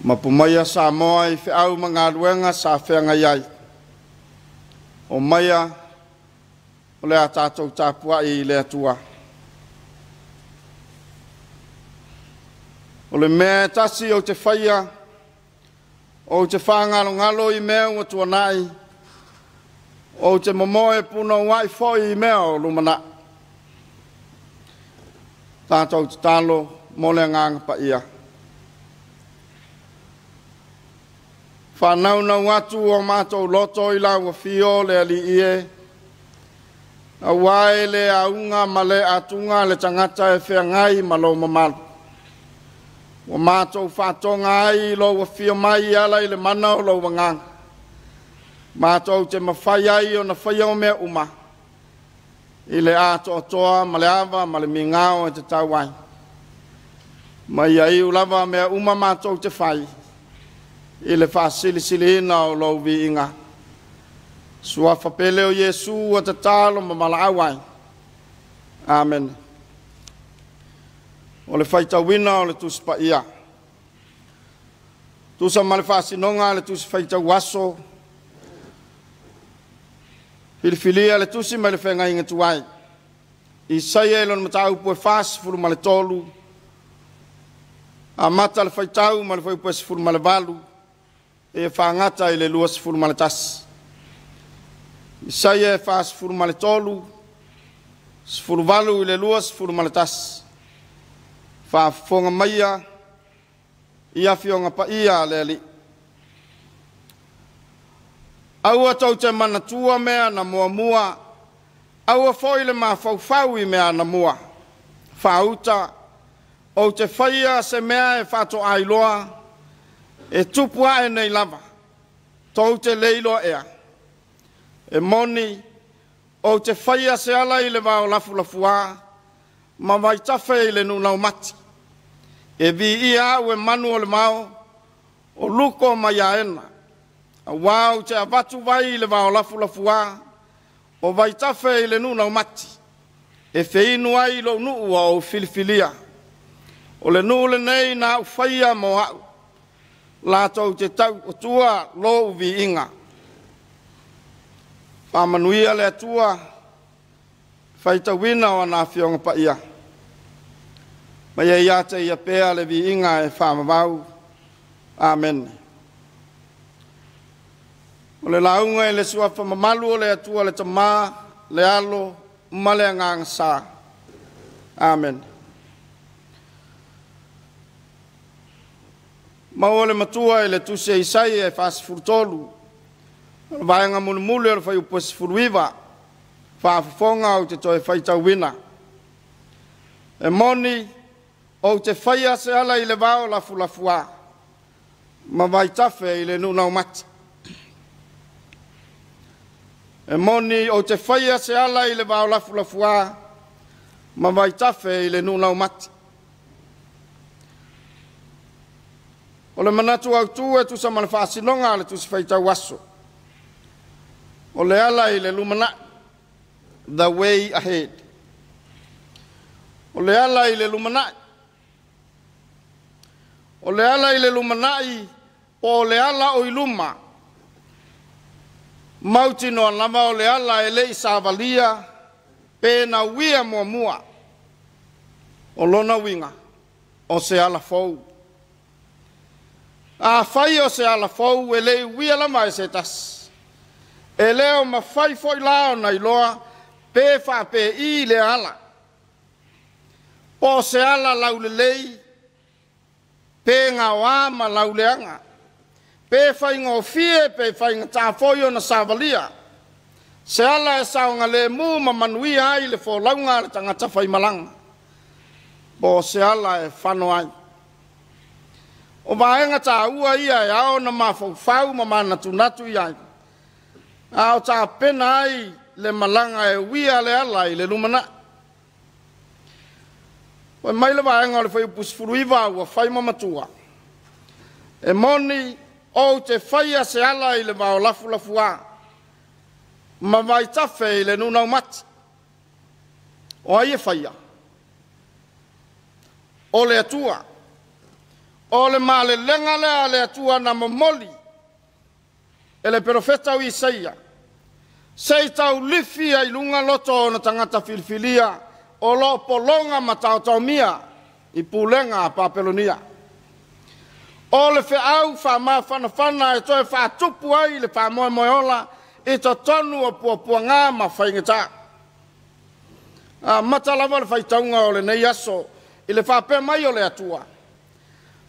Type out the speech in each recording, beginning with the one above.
Mapu maia Samoa i feau ma galuega sa feagai ai. O maia o le a tatou tapuai i le Atua. O le mea e tasi ou te faia, ou te faagalogalo i mea ua tuanai, ou te momoe punouai foi i mea o lumanai. Tatou tatalo mo le agaga paia. Faanaunau atu o matou loto i lau afio le Alii e, aua e le auga ma le atuga le tagata e feagai ma lou mamalu. Ua matou faatoga ai i lou afio mai e ala i le mana o lou agaga. Matou te mafai ai ona faia o mea uma, i le atoatoa ma le ava ma le migao e tatau ai. Ma ia iu lava mea uma matou te fai, i le faasilisiliina o lou viiga. Suafa pele o Iesu ua tatalo ma valaau ai. Amen. O le faitauina o le Tusi Paia. Tusa ma le faasinoga a le Tusi Faitau Aso, filifilia le tusi mai le feagaiga tuai. Isaia i lona mataupu e 43, amata le faitau ma le fuaiupu e 18, e fagata i le 21. Isaia e 43, 18 i le 21. Faafofoga maia i afioga paia a le Alii. Aua tou te manatua mea na muamua, aua foi le mafaufau i mea na mua. Faauta, ou te faia se mea e faatoai loa, e tupu ae nei lava, tou te le iloa ea. E moni, ou te faia se ala i le vao lafulafuā, ma vaitafe i le nuu laumati. E viia au e manu o le mao, o luko mai aena. Auā ou te avatu vai i le vao lafulafuā, o vaitafe i le nuu laumati, e feinu ai lou nuu ua ou filifilia. O le nuu lenei na au faia mo au, latou te tau atua lou viiga. Faamanuia le Atua, faitauina o ana afioga paia. Ma ia ia te ia pea le viiga e faavavau. Amene. O le lauga i le suafa mamalu o le Atua le Tama, le Alo ma le Agaga Sa. Amene. Maua le matua i le tusi a Isaia e 43, o le vaega mulimuli o le fuaiupu e 19, faafofoga ou te toe faitauina. E moni, ou te faia se ala i le vao lafulafuā, ma vaitafe i le nuu laumati. E moni, ou te faia se ala i le vao lafulafuā, ma vaitafe i le nuu laumati. O le manatu autu e tusa ma le faasinoga a le Tusi Faitau Aso. O le ala i le lumanai, the way ahead. O le ala i le lumanai. O le ala i le lumanai, po o le ala o i luma. Mautinoa lava o le ala e le i savalia pe na uia muamua. O lona uiga, o se ala fou. Afai o se ala fou e le i uia lava e se tasi, e le o mafai foi la ona iloa pe faapei le ala. Po o se ala laulelei, pe gaoā ma lauleaga, pe faigofie pe faigata foi ona savalia, se ala e saogalemu ma manuia ai le folauga a le tagata faimalaga, po o se ala e fano ai. O vaega tāua ia e ao ona mafaufau ma manatunatu i ai, a o tapena ai le malaga e uia le ala i le lumanai. Fai mai le vaega o le fuaiupu 19 ua fai ma matua. E moni, ou te faia se ala i le vao lafulafuā, ma vaitafe i le nuu laumati. O ai e faia? O le Atua. O le malelega lea a le Atua na momoli e le perofeta o Isaia, se i taulifi ai luga loto o ona tagata filifilia o lo o pologa ma taotaomia i pulega a Papelonia. O le feau faamafanafana e toe faatupu ai le faamoemoeola i totonu o puapuaga ma faigata. Amata lava le faitauga o lenei aso i le faapea mai o le Atua,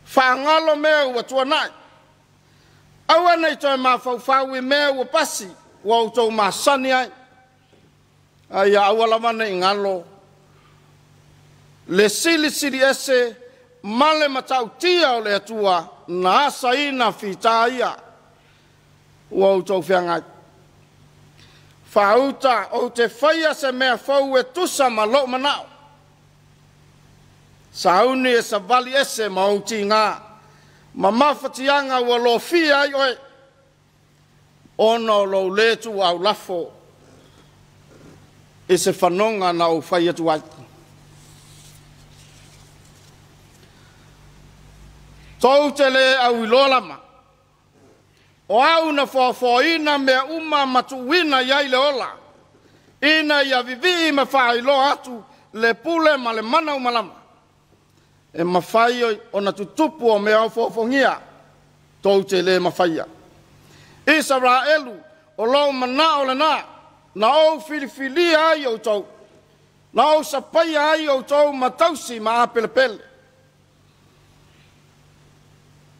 faagalo mea ua tuanai, aua ne i toe mafaufau i mea ua pasi ua outou masani ai, a ia aua lava ne i galo le silisili ese ma le matautia o le Atua na asaina fita ia ua outou feagai. Faauta ou te faia se mea fou e tusa ma lou manao. Sauni e savali ese ma ou tiga, ma mafatiaga ua lofia ai oe, ona o lou le tuuau lafo i se fanoga na ou fai atu ai. Tou te le auiloa lama, o au na foafoaina mea uma ma tuuina i ai le ola, ina ia vivii ma faailoa atu le pule ma le mana umalama, e mafai ona tutupu o mea ofofogia, tou te le mafaia. Isaraelu, o lou manao lena, na ou filifilia ai outou, na ou sapaia ai outou ma tausi ma apelepele.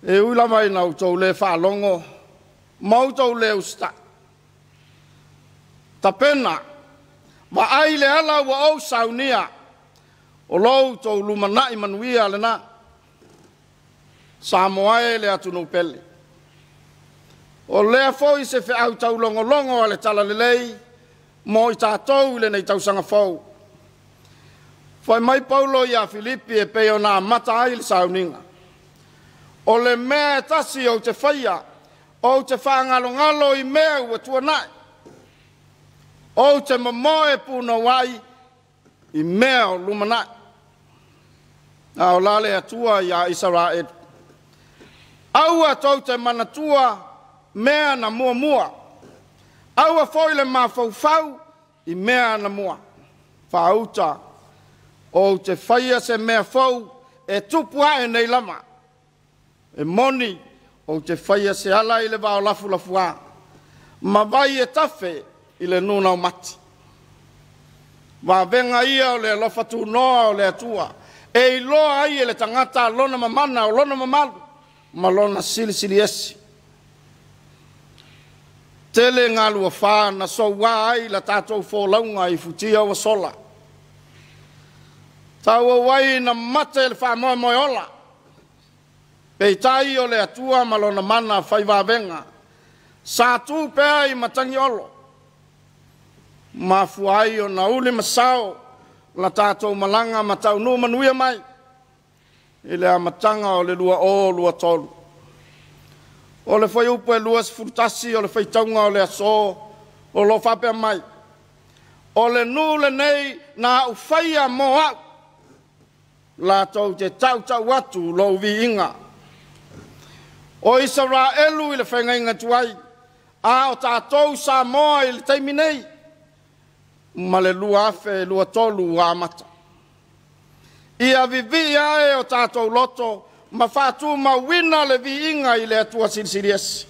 E ui lava ina outou le faalogo ma outou le usitai. Tapena, vaai le ala ua ou saunia, o lou outou lumanai manuia lena. Samoa e le atunuu pele. O lea foi se feau taulogologo a le talalelei mo i tatou i lenei tausaga fou. Fai mai Paulo ia Filipi e pei ona amata ai le sauniga. O le mea e tasi ou te faia, ou te faagalogalo i mea ua tuanai. Ou te momoe punouai i mea o lumanai. A o la le Atua ia Isaraelu. Aua tou te manatua mea na muamua. Aua foi le mafaufau i mea na mua. Faauta, ou te faia se mea fou e tupu ae nei lama. E moni, ou te faia se ala i le vao lafulafuā, ma vai e tafe i le nuna o mati. Vavega ia o le alofa tunoa o le Atua, e iloa ai e le tagata lona mamana o lona mamalu, ma lona silisili ese. Tele galua whā na soua ai la tātou fōlaunga i futia ua sola. Tau wai na mate le wha moe ola. Peitai o le Atua ma lona mana whai vavenga. Sa tū pea i matangi olo. Mafua ai o na uli masao la tātou malanga ma taunu manuia mai. I le amatanga o le 2023. O le whaiupu e 21 o le whaitaunga o le aso o lo whapea mai. O le nuu lenei na uwhaia mō au. La tau te tautau atu lou viiga. O Isaraelu i le whaingainga tuai, a o tātou Samoa i le taimi nei, ma le 2023 amata. Ia vivii ae o tātou loto, ma whātūmauina le viiga i le Atua silisili ese.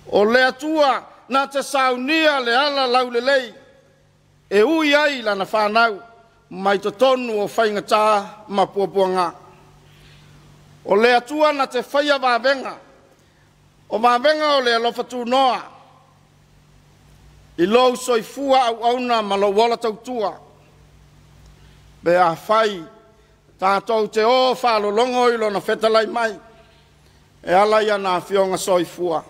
O le Atua na te saunia le ala laulelei, e ui ai lana whanau, mai totonu o whaingatā ma puapuaga. O le Atua na te whaia vavenga, o vavenga o le alofa tunoa, i lou soifua au auna ma lou ola tautua. Pe a whai, tātou te o whaalolongo i lona whetalai mai, e ala ia nā fionga soifua.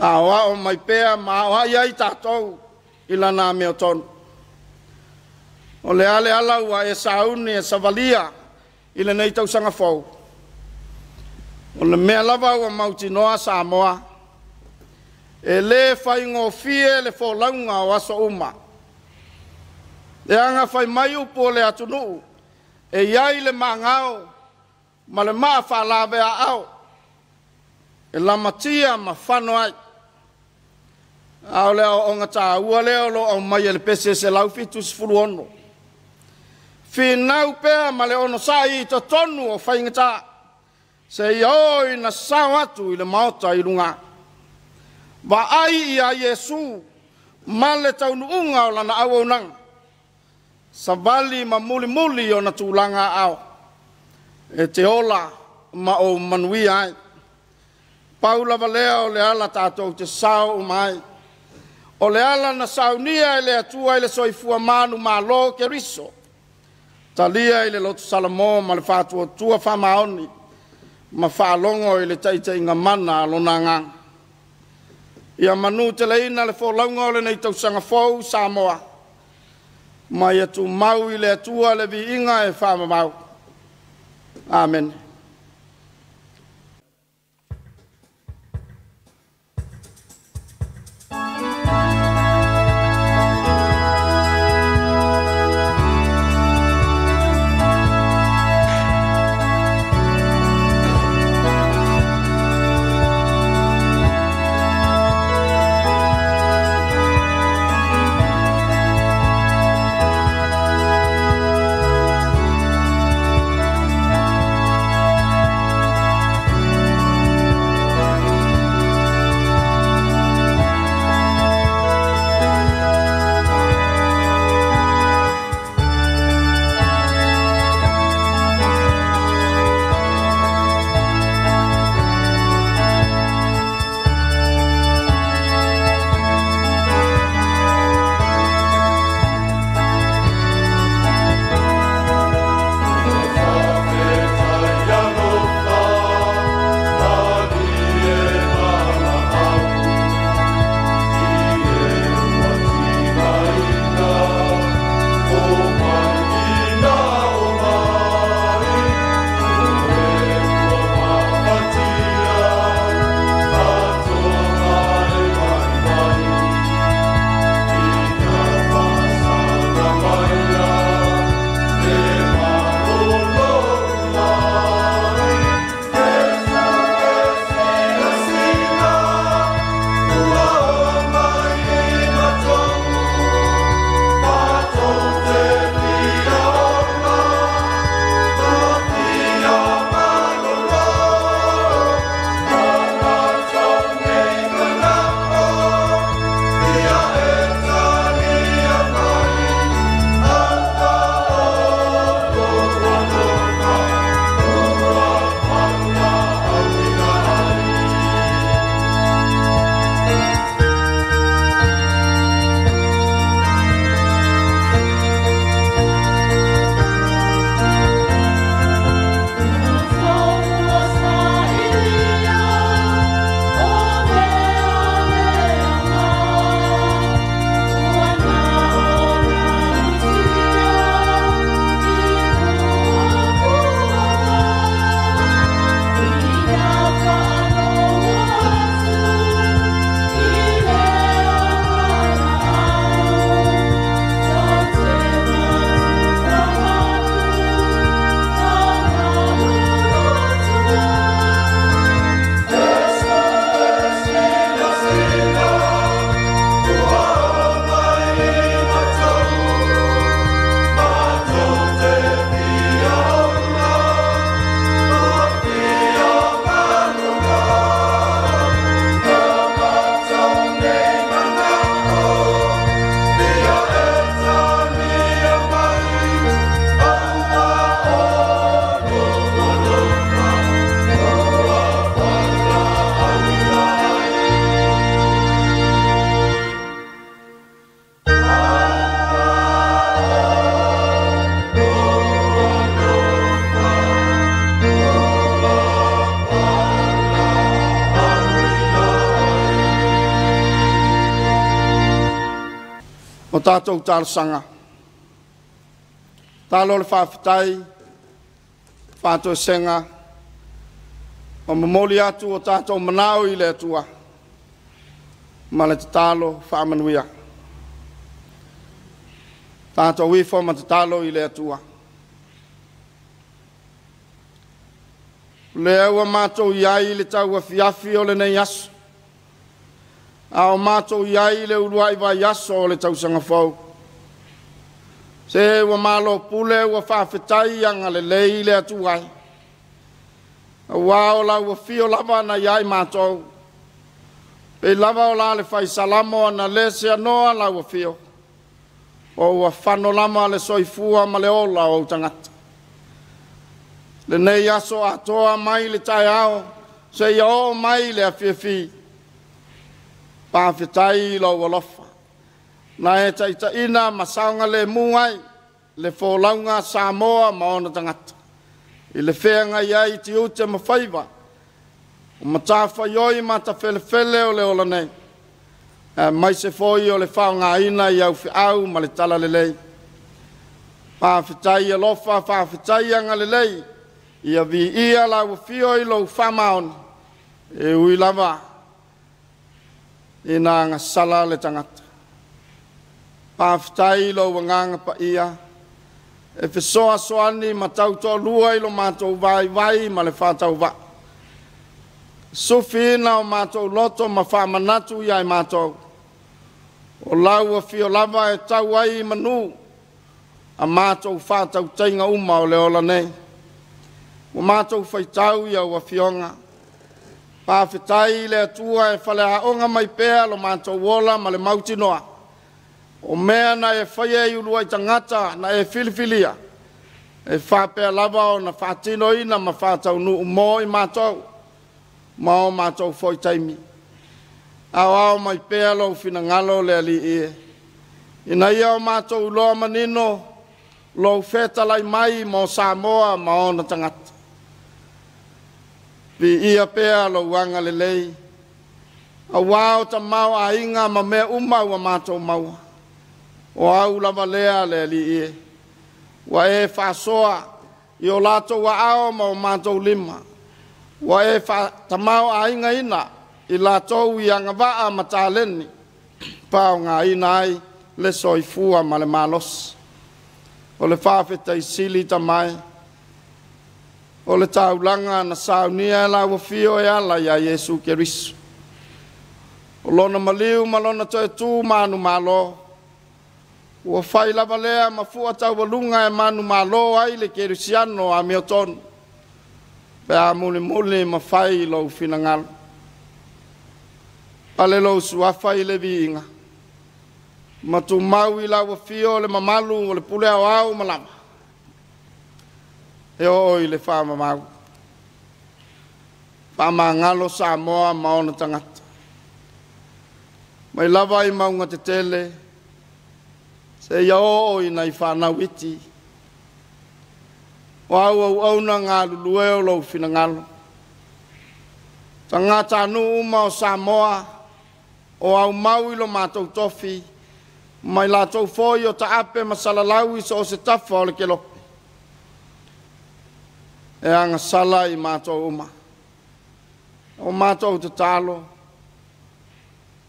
A o ao mai pea ma o ai ai tātou i lana mea tonu. O le ale ala ua e sauni e savalia i lenei tausaga fou. O le mea lava ua mautinoa Samoa, e le whaingofie le fōlaunga o aso uma. Le anga whai mai upu o le atunuu, e iai le mangao ma le maa faalaveaao e lamatia ma fano ai. A o le aoaoga taua lea o lo o aumaia i le pese 176. Finau pea ma le onosai i totonu o faigata, seia oo ina sao atu i le maota i luga. Vaai ia Iesu ma le taunuuga o lana auaunaga, savali ma mulimuli ona tulaga aao, e te ola ma ou manuia ai. Pau lava lea o le ala tatou te sao uma ai. O le ala na saunia e le Atua i le soifua manumalo o Keriso, talia i le loto Salamo ma le faatuatua faamaoni, ma faalogo i le taitaiga mana a lona agaga. Ia manuteleina le folauga o lenei tausaga fou Samoa, ma ia tumau i le Atua le viiga e faavavau. Amene. O tatou talosaga. Talo le faafetai, faatoesega, ma momoli atu o tatou manao i le Atua, ma le tatalo faamanuia. Tatou ifo ma tatalo i le Atua. Lea ua matou i ai i le tauafiafi o lenei aso, a o matou i ai i le uluai vaiaso o le tausaga fou. Se ua malo pule ua faafetai agalelei i le Atua e, aua o lau afio lava na ia i matou, pei lava o la le fai Salamo ana le seanoa lau afio, o ua fano lama le soifua ma le ola o ou tagata. Lenei aso atoa mai le taeao seia oo mai le afiafi, faafetai i lou alofa na e taitaiina ma saogalemu ai le folauga a Samoa ma ona tagata i le feagai ai i tiute ma faiva o matafaioi matafelefele o le ola nei, aemaise foi o le faaaogaina i au feau ma le talalelei. Faafetai alofa, faafetai agalelei, ia viia lau afio i lou faamaoni, e ui lava ina agasala le tagata. Faafetai i lou agaga paia e fesoasoani ma tautoalua i lo matou vaivai ma le faatauvaa, sufiina o matou loto ma faamanatu ia i matou, o lau afio lava e tau ai i manu a matou faatautaiga uma o le ola nei. Ua matou faitau i au afioga, faafetai i le Atua e faleaoga mai pea lo matou ola ma le mautinoa, o mea na e faia i uluai tagata na e filifilia, e faapea lava ona faatinoina ma faataunuu mo i matou ma o matou foi taimi. Aoao mai pea lou finagalo le Alii e, ina ia o matou iloa manino lou fetalai mai mo Samoa ma ona tagata. Viia pea lou agalelei, aua o tamaoaiga ma mea uma ua matou maua. O au lava lea le Alii e, ua e faasoa i o latou aao ma o matou lima, ua e tamaoaigaina i latou i agavaa ma taleni, faaaogaina ai le soifua ma le malosi. O le faafetai sili tamae, o le taulaga na saunia e lau afio e ala ia Iesu Keriso. O lona maliu ma lona toetu manumalo, ua fai lava lea ma fua taualuga e manumalo ai le kerisiano amiotonu, pe a mulimuli ma fai lou finagalo. Pale lou suafa i le viiga, ma tumau i lau afio le mamalu o le pule aoao ma lava, e oo i le faamamau. Faamagalo Samoa ma ona tagata, mai lava i mauga tetele, seia oo i nai fanau iti, o au auauna galulue o lou finagalo. Tagatanuu uma o Samoa, o aumau i lo matou tofi, mai latou foi o taape ma salalau i so o se tafa o le kelope, e agasala i matou uma. O matou tatalo,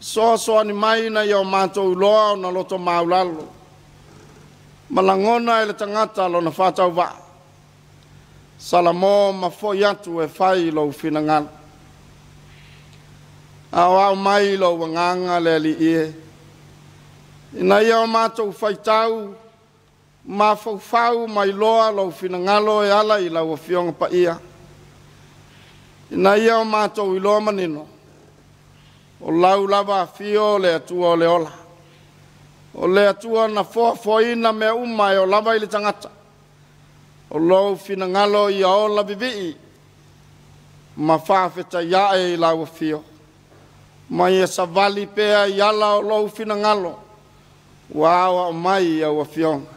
soasoani mai ina ia o matou iloa ona loto maulalo, ma lagona e le tagata lona faatauvaa, Salamo ma foi atu e fai lou finagalo. Aoao mai lou agaga le Alii e, ina ia o matou faitau mafaufau ma iloa lou finagalo e ala i lau afioga paia, ina ia o matou iloa manino, o lau lava afio le Atua o le ola, o le Atua na foafoaina mea uma e o lava i le tagata, o lou finagalo ia ola vivii ma faafetai ae i lau afio, ma ia savali pea i ala o lou finagalo, ua aoao mai i au afioga.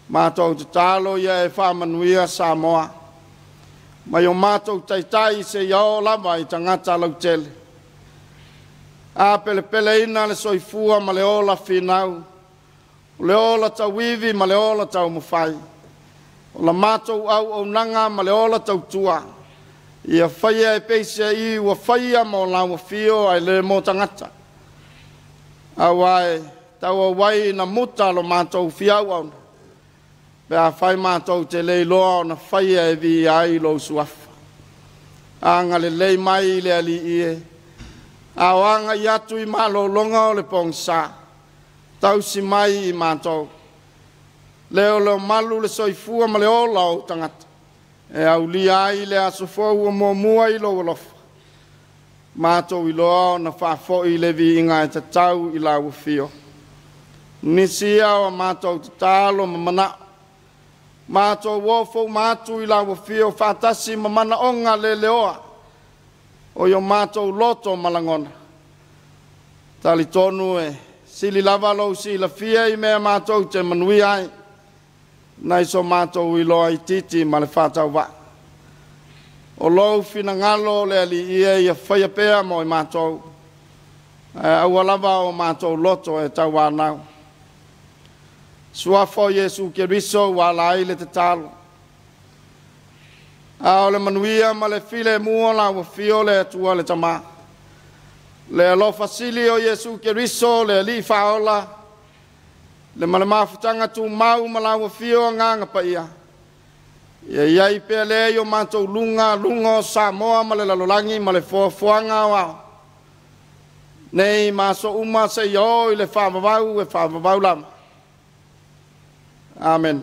Matou tatalo ia e faamanuia Samoa, mai o matou taitai seia oo lava i tagata lautele. A pelepeleina le soifua ma le ola finau, o le ola tauivi ma le ola taumafai, o la matou auaunaga ma le ola tautua, ia faia e peisei ua faia mo lau afio ae le mo tagata. Aua e tauauai ina muta lo matou fiauauna, pe a fai matou te le iloa ona faia e viia ai lou suafa. Agalelei mai le Alii e, a o agai atu i malologa o le pogisa, tausi mai i matou. Le o leo malu le soifua ma le ola o ou tagata, e aulia ai le aso fou ua muamua i lou alofa. Matou iloa ona faafoi le viiga e tatau i lau afio. Nisi ia o a matou tatalo ma manao, matou ofo uma atu i lau afio faatasi ma manaoga leleoa o i o matou loto ma lagona. Talitonu e sili lava lou silafia i mea matou te manuia ai, nai so matou iloa itiiti ma le faatauvaa. O lou finagalo le Alii e ia faia pea mo i matou, ae aua lava o matou loto e tauanau. Suafa o Iesu Keriso ua ala ai le tatalo. A o le manuia ma le filemu o lau afio le Atua le Tama, le alofa sili o Iesu Keriso le Alii Faaola, le ma le mafutaga tumau ma lau afio Agaga Paia, ia i ai pea lea i o matou luga, luga o Samoa ma le lalolagi ma le foafoaga aoao, nei ma aso uma seia oo i le faavavau e faavavau lava. Amene.